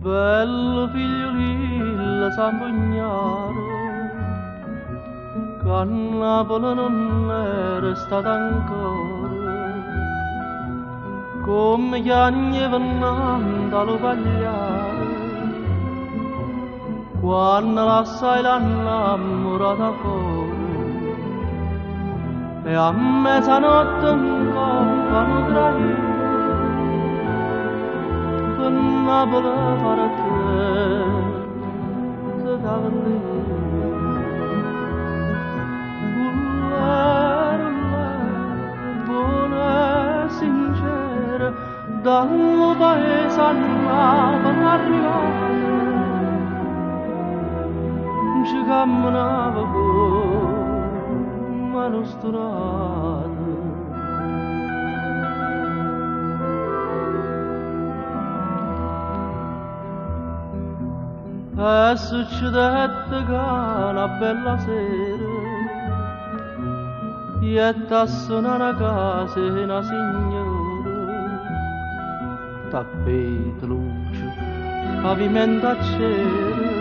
Bello figliulillo zampugnaro, che a Napoli nun era stato ancora, comme chiagneva 'nnante a lu pagliaro, quanno lassaje la 'nnammurata fore. E a mezzanotte 'ncoppa a nu traino, pe Napule partette d'Avellino. Ullèro, ullèro, buono e sincero, da lu paese a Napule arrivaje, nce cammenava comm' a nu stunato. E succedette ca na bella sera jette a sunà na casa 'e na signora. Tappeto, luce, pavimento a cera,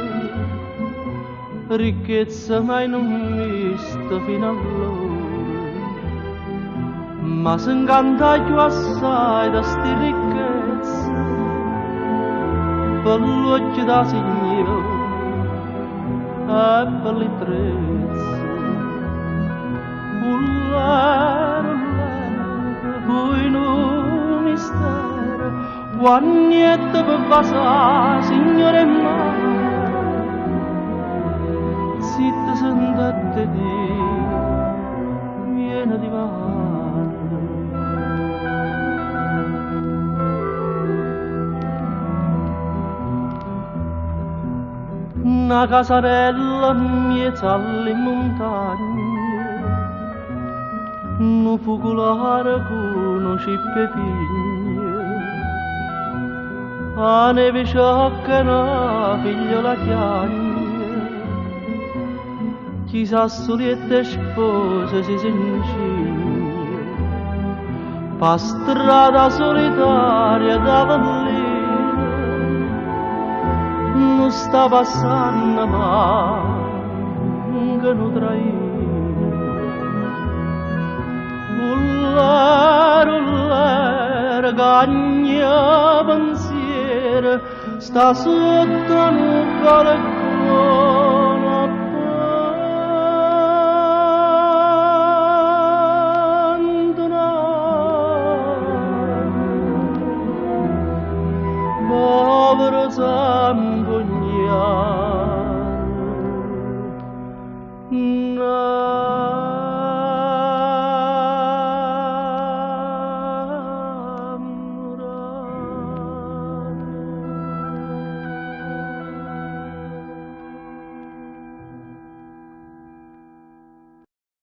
ricchezza mai nun vista fino allora. Ma se 'ncantaje cchiù assaje da sti ricchezze pe ll'uocchie d' 'a signora e pe li ttrezze. Ullèro, ullèro, fuje nu mistero quanno jette pe vasà 'a signora 'e mmane. Zitto sentette 'e dì, Viene dimane. Na casarella 'mmiez' a li muntagne, nu fuculare cu nu cippo 'e pigne, 'a neve sciocca e na figliola chiagne, chi sa stu lietto 'e sposa si se 'ncigne. P' 'a strada sulitaria d'Avellino nun sta passanno manco nu traino. Ullèro, ullèro, cagna pensiero, sta sotto a nu balcone abbandonato. Povero zampugnaro.